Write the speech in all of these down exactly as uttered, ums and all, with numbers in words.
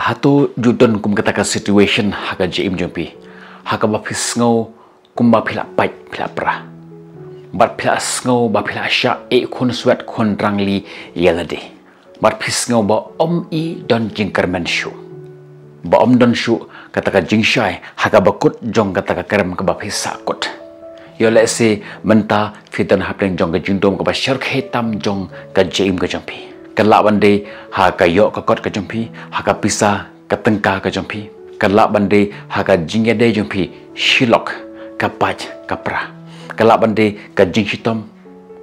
Hato ju don kum kata ka situation ha ka jingim jong phi, ha kaba phi sngew kumba phi la pait, phi la pra, bad phi la sngew ba phi la shah ïeh khun swet khun rangli ïa lade, bad phi sngew ba ym i don jingkyrmen shuh, ba ym don shuh kata ka jingshai ha kaba kut jong kata ka krem kaba phi sah kut. Ïoh lehse mynta phi don hapdeng jong ka jingdum kaba shyrkhei tam jong ka jingim ka jong phi. Ka lah ban dei ha ka ïoh ka kot ka jong phi, ha ka pisa ka tyngka ka jong phi. Ka lah ban dei ha ka jingïadei jong phi shi lok, ka pait ka pra. Ka lah ban dei ka jingshitom,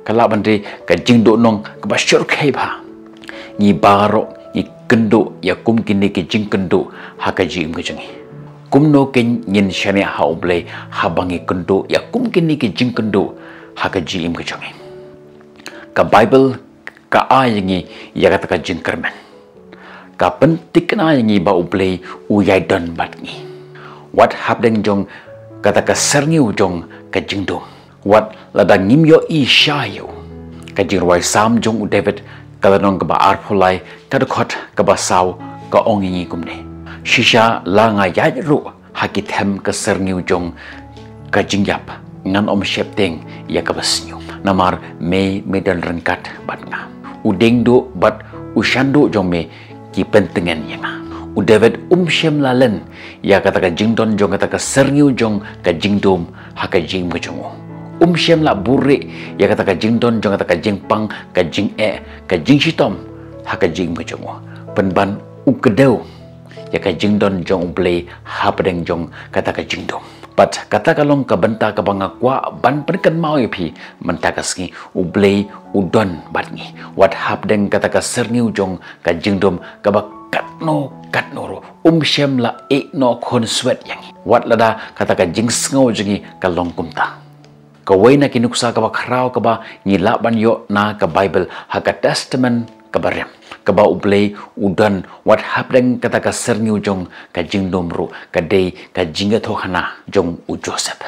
ka lah ban dei ka jingduhnong kaba shyrkhei bha. Ngi baroh ngi kynduh ïa kum kine ki jingkynduh ha ka jingim ka jong ngi. Kumno kein ngin shaniah ha U Blei haba ngi kynduh ïa kum kine ki jingkynduh ha ka jingim ka jong ngi? Ka Baibl ka ai ïa ngi ïa kata ka jingkyrmen. Ka pynthikna ïa ngi ba U Blei u ïai don bad ngi, wat hapdeng jong kata ka syrngiew jong ka jingdum, wat lada ngim ïohi shai ïa u. Ka jingrwai Salm jong u David, ka lynnong kaba arphew lai, ka dkhot kaba saw, ka ong ïa ngi kumne: Shisha la nga ïaid ruh ha ki them ka syrngiew jong ka jingïap, ngan ym sheptieng ïa kaba sniew, namar me, me don ryngkat bad nga. U dieng duh bad u shan duh jong me ki pyntngen ïa nga. U David um shym la len ïa kata ka jingdon jong kata ka syrngiew jong ka jingdum ha ka jingim ka jong u. Um shym la buhrieh ïa kata ka jingdon jong kata ka jingpang, ka jingeh, ka jingshitom ha ka jingim ka jong u. Pynban u kdew ïa ka jingdon jong U Blei hapdeng jong kata ka jingdum. Bad kata ka long ka bynta kaba nga kwah ban pynkynmaw ïa phi mynta ka sngi: U Blei u don bad ngi, wat hapdeng kata ka syrngiew jong ka jingdum kaba katno katno ruh. Um shym la ïeh noh khun swet ïa ngi, wat lada kata ka jingsngew jong ngi ka long kumta. Kawei na ki nuksa kaba khraw kaba ngi lah ban ïoh na ka Baibl ha ka Testament kaba rim, kaba U Blei u don wat hapdeng kata ka syrngiew jong ka jingdum ruh, ka dei ka jingïathuhkhana jong u Joseph.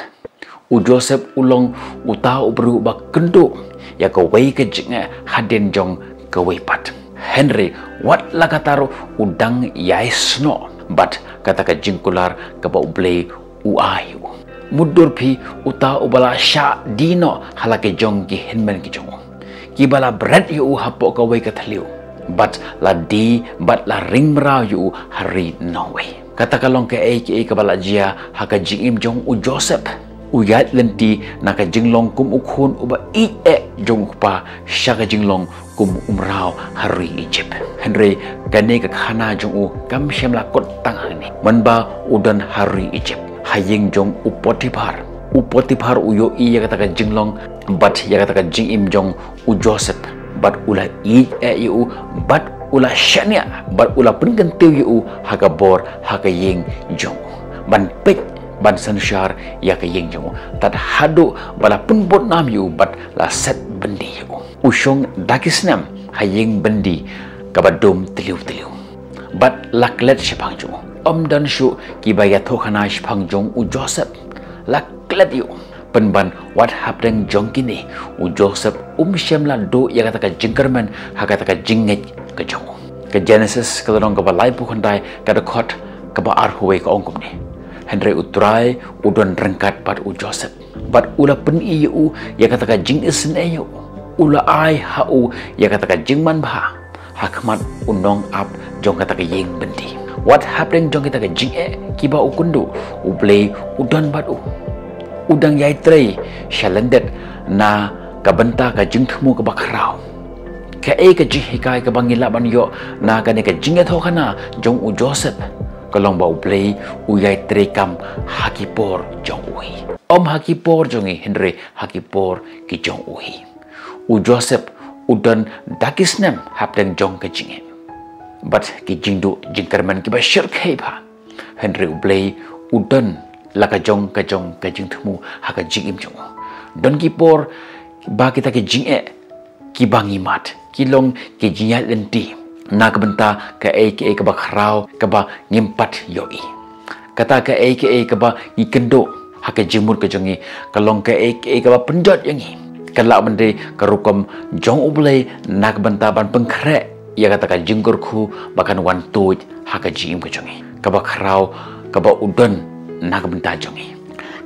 U Joseph u long uta u briew ba kynduh ïa kawei ka jingeh hadien jong kawei pat. Hynrei wat la katta ruh u dang ïai snoh bad kata ka jingkular kaba U Blei u ai ïa u. Mutdur phi, uta uba la shah die noh ha la ki jong ki hynmen ki jong u, kiba la bret ïa u hapoh kawei ka thliew, bad la die bad la ring mraw ïa u ha ri Nongwei. Kata ka long kaei kaei kaba la jia ha ka jingim jong u Joseph. U ïaid lynti na ka jinglong kum u khun uba ïeit eh jong u kpa sha ka jinglong kum u mraw ha ri Egypt. Hynrei kane ka khana jong u kam shym la kut tang hangne. Mynba u don ha ri Egypt, ha ïing jong u Potiphar, u Potiphar u ïohi ïa kata ka jinglong bad ïa kata ka jingim jong u Joseph, bad u la ïeit eh ïa u, bad u la shaniah, bad u la pynkyntiew ïa u ha ka bor ha ka ïing jong u, ban peit ban synshar ïa ka ïing jong u, tad haduh ba la pynbud nam ïa u bad la set byndi ïa u. U shong da ki snem ha ïing byndi kaba dum tliw tliw, bad la klet shaphang jong u. Ym don shuh kiba ïathuhkhana shaphang jong u Joseph, la klet ïa u. Pynban wat hapdeng jong kine, u Joseph um shym la duh ïa kata ka jingkyrmen ha kata ka jingngeit ka jong u. Ka Genesis ka lynnong kaba laiphew khyndai, ka dkhot kaba arphew wei ka ong kumne: Hynrei U Trai u don ryngkat bad u Joseph, bad u la pyni ïa u ïa kata ka jingisynei ïa u. U la ai ha u ïa kata ka jingmanbha ha khmat u nongap jong kata ka ïing byndi. Wat hapdeng jong kita ka jingeh kiba u kynduh, U Blei u don bad u. U dang ïai trei sha lyndet na ka bynta ka jingthmu kaba khraw. Kaei ka jinghikai kaba ngi lah ban ïoh na kane ka jingïathuhkhana jong u Joseph? Ka long ba U Blei u ïai treikam ha ki por jong u hi. Ym ha ki por jong ngi, hynrei ha ki por ki jong u hi. U Joseph u don da ki snem hapdeng jong ka jingeh bad ki jingduh jingkyrmen kiba shyrkhei bha. Hynrei U Blei u don la ka jong ka jong ka jingthmu ha ka jingim jong u. Don ki por ba kita ki jingeh kiba ngi mad ki long ki jingïaid lynti na ka bynta kaei kaei kaba khraw kaba ngim pat ïohi. Kata kaei kaei kaba ngi kynduh ha ka jingmut ka jong ngi ka long kaei kaei kaba pynjot ïa ngi. Ka lah ban dei ka rukom jong U Blei na ka bynta ban pynkhreh ïa kata ka jingkyrkhu ba kan wan tuid ha ka jingim ka jong ngi. Kaba khraw, kaba u don na ka bynta jong ngi.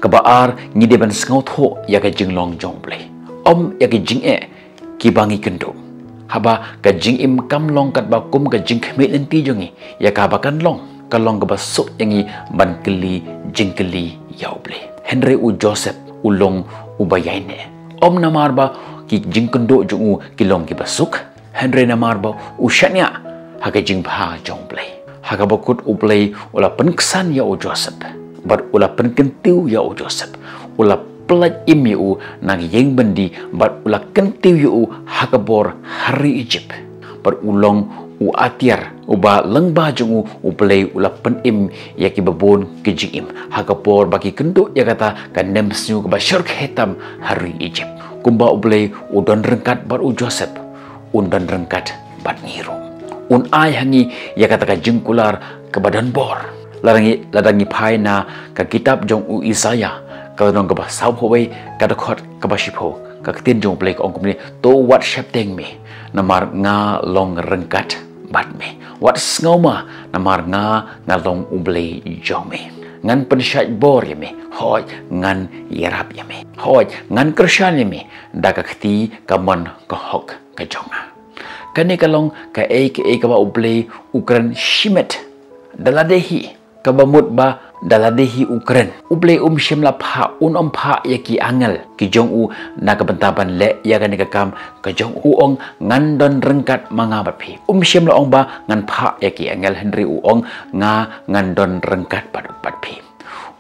Kaba ar, ngi dei ban sngewthuh ïa ka jinglong jong U Blei, ym ïa ka jingeh kiba ngi kynduh. Haba ka jingim kam long katba kum ka jingkhmih lynti jong ngi, ïa kaba kan long, ka long kaba suk ïa ngi ban kylli jingkylli ïa U Blei. Hynrei u Joseph u long uba ïaineh, ym namar ba ki jingkynduh jong u ki long kiba suk, hynrei namar ba u shaniah ha ka jingbha jong U Blei. Ha kaba kut U Blei u la pynksan ïa u Joseph, bad u la pynkyntiew ïa u Joseph, u la pyllait im ïa u na ka ïing byndi, bad u la kyntiew ïa u ha ka bor ha ri Egypt. Bad u long u atiar uba lyngba jong u U Blei u la pynim ïa kiba bun ki jingim, ha ka por ba ki kynduh ïa kata ka nemsniew kaba shyrkhei tam ha ri Egypt. Kumba U Blei u don ryngkat bad u Joseph, un don ryngkat bad ngi ruh. Un ai ha ngi ïa kata ka jingkular kaba don bor. Lada ngi, lada ngi phai na ka kitab jong u Isaiah, ka lynnong kaba sawphew wei, ka dkhot kaba shiphew, ka ktien jong U Blei ka ong kumne: To wat sheptieng me, namar nga long ryngkat bad me. Wat sngewma, namar nga, nga long U Blei jong me. Ngan pynshait bor ïa me, hooid, ngan ïarap ïa me, hooid, ngan kyrshan ïa me da ka kti kamon ka hok ka jong nga. Kane ka long kaei kaei kaba U Blei u kren shimet da lade hi, kaba mut ba da lade hi u kren. U Blei um shym la phah, un ym phah ïa ki angel ki jong u na ka bynta ban leh ïa kane ka kam ka jong u. U ong, ngan don ryngkat ma nga bad phi. Um shym la ong ba ngan phah ïa ki angel, hynrei u ong, nga ngan don ryngkat bad, bad phi.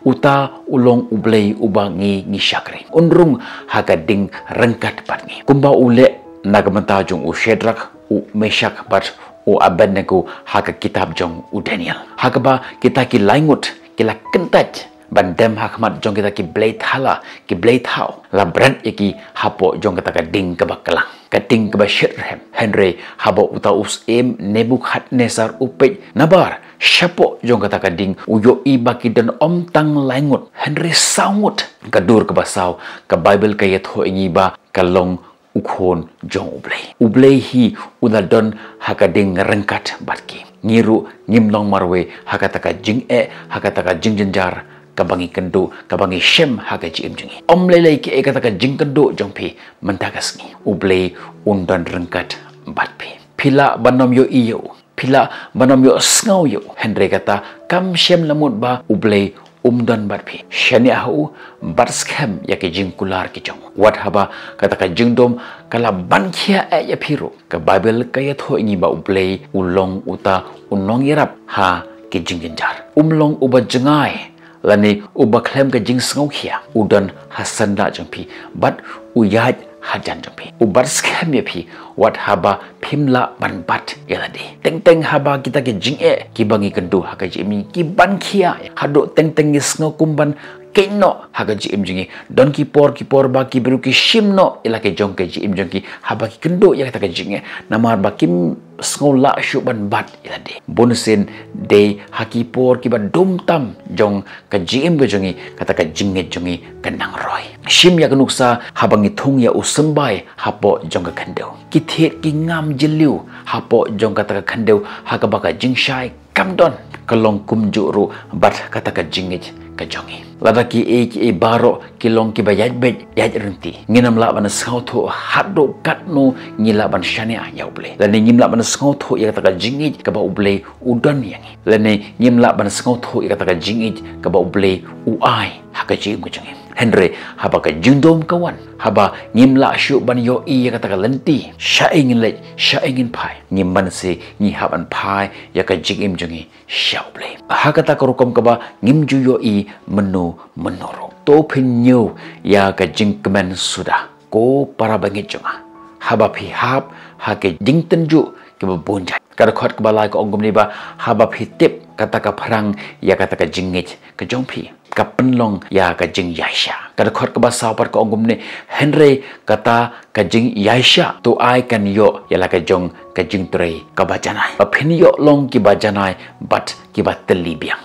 Uta u long U Blei uba ngi, ngi shakri. Un rung ha ka ding ryngkat bad ngi, kumba u leh na ka bynta jong u Shadrak, u Meshak bad u Abednego ha ka kitab jong u Daniel, ha kaba kita ki lai ngut ki la kyntait ban dem ha khmat jong kita ki blei thala, ki blei thaw, la bret ïa ki hapoh jong kata ka ding kaba klang, ka ding kaba shitrhem. Hynrei haba uta u syiem Nebukhadnessar u peit nabar shapoh jong kata ka ding, u ïohi ba ki don ym tang lai ngut, hynrei saw ngut. Ka dur kaba saw, ka Baibl ka ïathuh ïa ngi ba ka long u khun jong U Blei. U Blei hi u la don ha ka ding ryngkat bad ki. Ngi ruh ngim long marwei ha kata ka jingeh, ha kata ka jingjynjar kaba ngi kynduh, kaba ngi shem ha ka jingim jong ngi. Ym lei lei kaei kata ka jingkynduh jong phi mynta ka sngi, U Blei un don ryngkat bad phi. Phi lah ban ym ïohi ïa u, phi lah ban ym ïohsngew ïa u, hynrei kata kam shym la mut ba U Blei um don bad phi. Shaniah ha u bad skhem ïa ki jingkular ki jong u. Wat haba kata ka jingdum ka la ban khia eh ïa phi ruh, ka Baibl ka ïathuh ïa ngi ba U Blei u long uta u nongïarap ha ki jingjynjar. Um long uba jngai lane uba khlem ka jingsngewkhia. U don ha syndah jong phi bad u ïaid hajan jong phi. U bad skhem ïa phi wat haba phim lah ban bat ïa lade. Teng teng haba kita ki jingeh kiba ngi kynduh ha ka jingim ki ban khia, haduh teng teng ngi sngew kum ban keiñ noh ha ka jingim jong ngi. Don ki por, ki por ba ki briew ki shim noh ïa la ki jong ka jingim jong ki haba ki kynduh ïa kata ka jingeh, namar ba kim sngew lah shuh ban bat ïa lade. Bunsien dei ha ki por kiba dum tam jong ka jingim ka jong ngi kata ka jingngeit jong ngi ka nang roi. Shim ïa ka nuksa haba ngi thung ïa u symbai hapoh jong ka khyndew. Ki thied ki ngam jylliew hapoh jong kata ka khyndew, ha kaba ka jingshai kam don. Ka long kumjuh ruh bad kata ka jingngeit ka jong ngi. Lada kiei kiei baroh ki long kiba ïaid beit ïaid rynti, ngin ym lah ban sngewthuh haduh katno ngi lah ban shaniah ïa U Blei, lane ngim lah ban sngewthuh ïa kata ka jingngeit kaba U Blei u don ïa ngi, lane ngim lah ban sngewthuh ïa kata ka jingngeit kaba U Blei u ai ha ka jingim ka jong ngi. Hynrei haba ka jingdum ka wan, haba ngim lah shuh ban ïohi ïa kata ka lynti, shaei ngin leit, shaei ngin phai, ngim banse ngi hap ban phai ïa ka jingim jong ngi sha U Blei. Ha kata ka rukom kaba ngim ju ïohi mynno mynno ruh. To phin ñiew ïa ka jingkmen suda, ko para bangeit jong nga, haba phi hap ha ki jingtynjuh kiba bun jait. Ka dkhot kaba lai ka ong kumne ba haba phi tip kata ka phrang ïa kata ka jingngeit ka jong phi, ka pynlong ïa ka jingïaishah. Ka dkhot kaba saw pat ka ong kumne: Hynrei kata ka jingïaishah to ai kan ïoh ïa la ka jong ka jingtrei kaba janai, ba phin ïoh long kiba janai bad kiba tylli biang,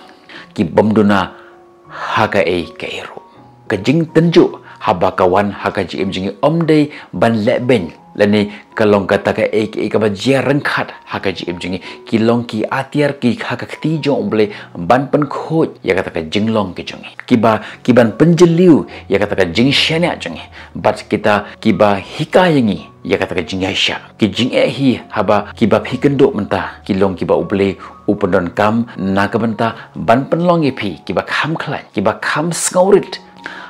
ki bym duna ha kaei kaei ruh. Ka jingtynjuh haba ka wan ha ka jingim jong ngi ym dei ban lehbeiñ lane ka long kata kaei kaei kaba jia ryngkat ha ka jingim jong ngi. Ki long ki atiar ki ha ka kti jong U Blei ban pynkhuid ïa kata ka jinglong ka jong ngi, kiba ki ban pynjylliew ïa kata ka jingshaniah jong ngi, bad kita kiba hikai ïa ngi ïa kata ka jingïaishah. Ki jingeh hi haba kiba phi kynduh mynta ki long kiba U Blei u pyndonkam na ka bynta ban pynlong ïa phi kiba kham khlaiñ, kiba kham sngewrit.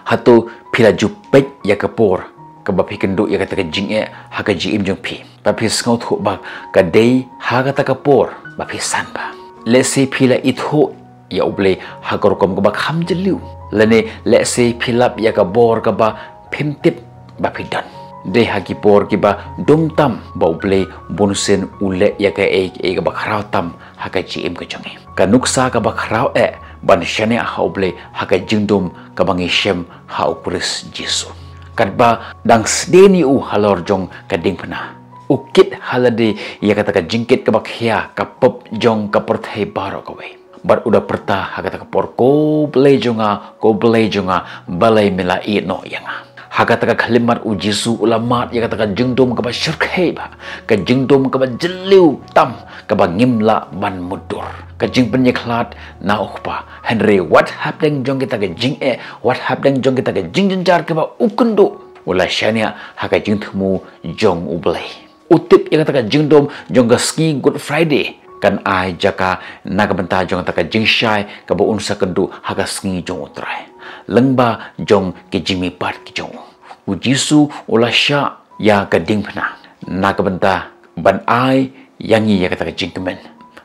Hato phi la ju peit ïa ka por kaba phi kynduh ïa kata ka jingeh ha ka jingim jong phi, ba phi sngewthuh ba ka dei ha kata ka por ba phi san bha? Lehse phi la ithuh ïa U Blei ha ka rukom kaba kham jylliew, lane lehse phi lap ïa ka bor kaba phim tip ba phi don. Dei ha ki por kiba dum tam ba U Blei bunsien u leh ïa kaei kaei kaba khraw tam ha ka jingim ka jong ngi. Ka nuksa kaba khraw eh ban shaniah ha U Blei ha ka jingdum kaba ngi shem ha U Khrist Jisu. Katba dang sdien ïa u halor jong ka diengphna, u kit ha lade ïa kata ka jingkit kaba khia, ka pop jong ka pyrthei baroh kawei. Bad u da pyrta ha kata ka por: Ko Blei jong nga, ko Blei jong nga, balei me la ïehnoh ïa nga? Ha kata ka khyllipmat U Jisu u la mad ïa kata ka jingdum kaba shyrkhei bha, ka jingdum kaba jylliew tam, kaba ngim lah ban mutdur. Ka jingpynïakhlad na U Kpa. Hynrei wat hapdeng jong kita ka jingeh, wat hapdeng jong kita ka jingjynjar kaba u kynduh, u la shaniah ha ka jingthmu jong U Blei. U tip ïa kata ka jingdum jong ka sngi Good Friday kan ai jaka na ka bynta jong kata ka jingshai kaba un sa kynduh ha ka sngi jong U Trai, lyngba jong ki jingmihpat ki jong u. U Jisu u la shah ïa ka diengphna na ka bynta ban ai ïa ngi ïa kata ka jingkmen,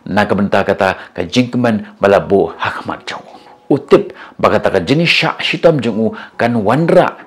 na ka bynta kata ka jingkmen ba la buh ha khmat jong u. U tip ba kata ka jingshah shitom jong u kan wanrah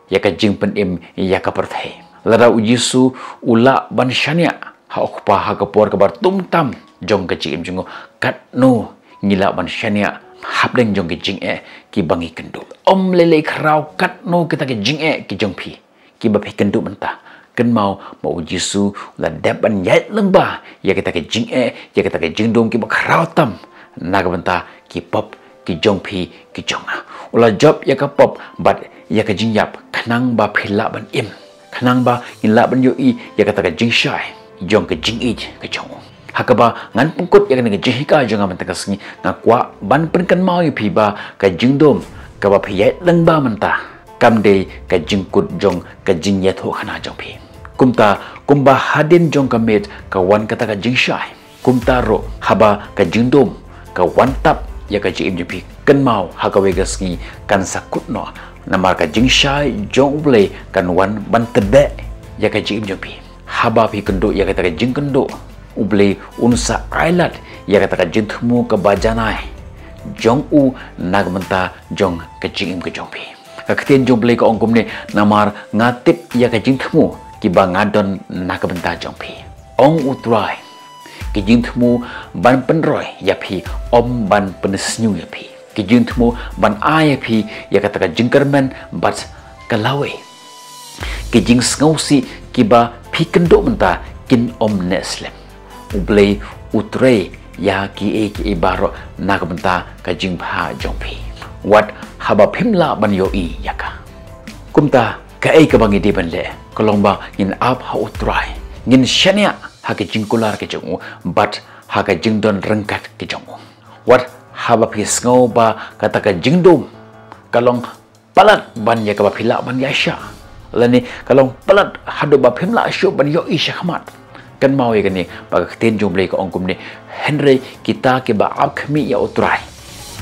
ïa ka jingpynim ïa ka pyrthei. Lada U Jisu u lah ban shaniah ha U Kpa ha ka por kaba dum tam jong ka jingim jong u, katno ngi lah ban shaniah hapdeng jong ka jingeh kiba ngi kynduh? Ym lei lei khraw katno kita ka jingeh ki jong phi kiba phi kynduh mynta, kynmaw ba U Jisu u la dep ban ïaid lyngba ïa kita ka jingeh, ïa kita ka jingdum kiba khraw tam na ka bynta ki pop ki jong phi ki jong nga. U la jop ïa ka pop bad ïa ka jingïap khnang ba phi lah ban im, khnang ba ngin lah ban ïohi ïa kata ka jingshai jong ka jingïeit ka jong u. Ha kaba ngan pynkut ïa kane ka jinghikai jong nga mynta ka sngi, nga kwah ban pynkynmaw ïa phi ba ka jingdum kaba phi ïaid lyngba mynta kam dei ka jingkut jong ka jingïathuhkhana jong phi. Kumta, kumba hadien jong ka miet ka wan kata ka jingshai, kumta ruh haba ka jingdum ka wan tap ïa ka jingim jong phi, kynmaw ha kawei ka sngi kan sa kut noh, namar ka jingshai jong U Blei kan wan ban tbeh ïa ka jingim jong phi. Haba phi kynduh ïa kata ka jingkynduh, U Blei un sa ailad ïa kata ka jingthmu kaba janai jong u na ka bynta jong ka jingim ka jong phi. Ka ktien jong U Blei ka ong kumne: Namar nga tip ïa ka jingthmu kiba nga don na ka bynta jong phi, ong U Trai, ki jingthmu ban pynroi ïa phi, ym ban pynsniew ïa phi, ki jingthmu ban ai ïa phi ïa kata ka jingkyrmen bad ka lawei. Ki jingsngewsih kiba phi kynduh mynta kin ym neh slem. U Blei u trei ïa kiei kiei baroh na ka bynta ka jingbha jong phi, wat haba phim lah ban ïohi ïa ka. Kumta kaei kaba ngi dei ban leh ka long ba ngin ap ha U Trai, ngin shaniah ha ka jingkular ka jong u bad ha ka jingdon ryngkat ka jong u. Wat haba phi sngew ba kata ka jingdum ka long palat ban ïa kaba phi lah ban ïaishah, lane ka long palat haduh ba phim lah shuh ban ïohi shakhmat, kynmaw ïa kane ba ka ktien jong U Blei ka ong kumne: Hynrei kita kiba ap khmih ïa U Trai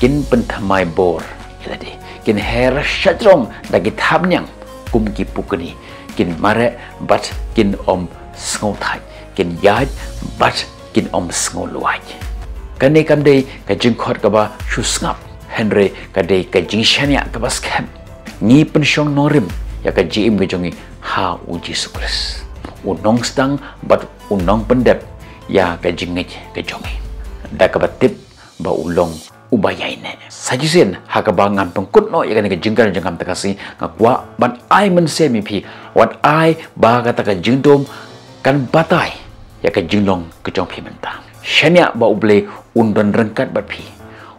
kin pynthymmai bor ïa lade, kin her shajrong da ki thapniang kum ki pukni, kin mareh bad kin ym sngewthait, kin ïaid bad kin ym sngewlwait. Kane kam dei ka jingkhot kaba shu sngap, hynrei ka dei ka jingshaniah kaba skhem. Ngi pynshong nongrim ïa ka jingim ka jong ngi ha U Jisu Khrist, u nongsdang bad u nongpyndep ïa ka jingngeit ka jong ngi, da kaba tip ba u long uba ïaineh. Sa shisien ha kaba ngan pynkut noh ïa kane ka jingkren jong nga mynta ka sngi, nga kwah ban ai mynsiem ïa phi, wat ai ba kata ka jingdum kan batai ïa ka jinglong ka jong phi mynta. Shaniah ba U Blei un don ryngkat bad phi,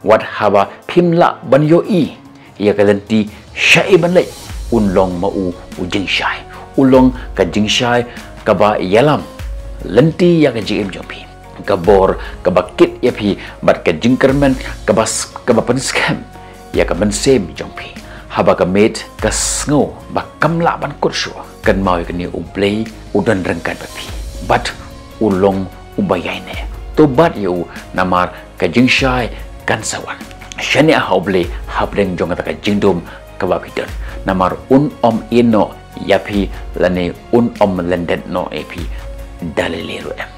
wat haba phim lah ban ïohi ïa ka lynti shaei ban leit, un long ma u u jingshai, U long ka jingshai kaba ïalam lynti ïa ka jingim jong phi, ka bor kaba kit ïa phi, bad ka jingkyrmen kaba s- kaba pynskhem ïa ka mynsiem jong phi. Haba ka miet ka sngew ba kam lah ban kut shuh, kynmaw ïa kane: U Blei u don ryngkat bad phi, bad u long uba ïaineh. To bat ïa u, namar ka jingshai kan sa wan. Shaniah ha U Blei hapdeng jong kata ka jingdum kaba phi don, namar un ym ïehnoh ïa phi lane un ym lyndet noh ïa phi da lei lei ruh em.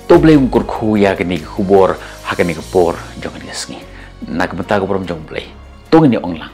To U Blei un kyrkhu ïa kane ka khubor ha kane ka por jong kane ka sngi. Na ka bynta ka burom jong U Blei, to ngin ïa ong lang: